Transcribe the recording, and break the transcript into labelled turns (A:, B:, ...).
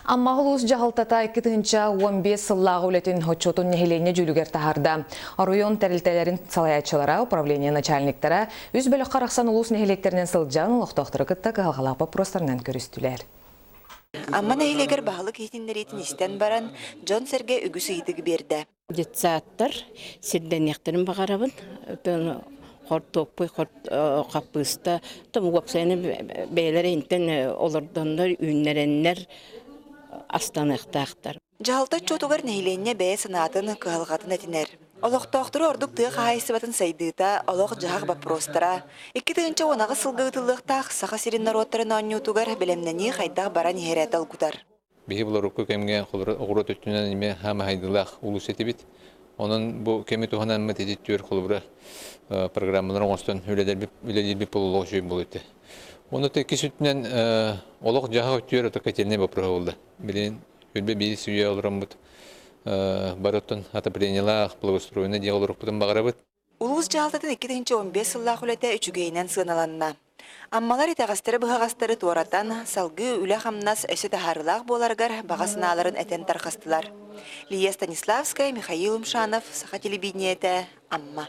A: Амма улуус дьаһалтата 2015 сыллааҕы үлэтин отчуотун нэһилиэнньэ дьүүлүгэр таһаарда. Оройуон тэрилтэлэрин салайааччылара, управление начальниктара үс бөлөххө арахсан улуус нэһилиэктэринэн сылдьан олохтоохтору кытта кыһалҕалаах боппуруостарынан көрүстүлэр.
B: Амма нэһилиэгэр баһылык иһитиннэриитин истэн баран, дьон-сэргэ үгүс ыйытыгы биэрдэ.
C: Детсадтар сирдэниэхтэрин баҕарабын. Хортуоппуй, хаппыыста, уопсайынан бэйэлэрэ интэн олордоннор, үүннэрэннэр астаныахтаахтар.
B: Дьаһалта отчуотугар нэһилиэнньэ бэйэ санаатын, кыһалҕатын этинэр. Олохтоохтору ордук тыа хаһаайыстыбатын сайдыыта, олох-дьаһах боппуруостара, 2018 сылга ыытыллыахтаах Саха сирин норуоттарын оонньуутугар бэлэмнэнии хайдах баран иһэрэ долгутар.
D: Биһи булар урукку кэмҥэ оҕуруот өттүнэн эмиэ хаамаһайдылаах улуус этибит. Онон бу кэми туһанаммыт ити түөр холобура программалар оҥостон үлэлиирбит буолуох үчүгэй буолуо этэ. Ону иккис өттүнэн олох-дьаһах өттүгэр ото котельнай боппуруоһа буолла. Билигин үрбэ биир үйэ олороммут бары оттон отоплениелаах, благоустроенный дьиэ олорукпутун баҕарабыт.
B: Улуус дьаһалтатын 2015 сыллаах үлэтэ үчүгэйинэн сыаналанна. Аммалар итэҕэстэри-быһаҕастары туоратан, салгыы үлэ-хамнас өссө таһаарыылаах буоларыгар баҕа санааларын этэн тарҕастылар. Лия Станиславская, Михаил Умшанов, Саха телевидениетэ, Амма.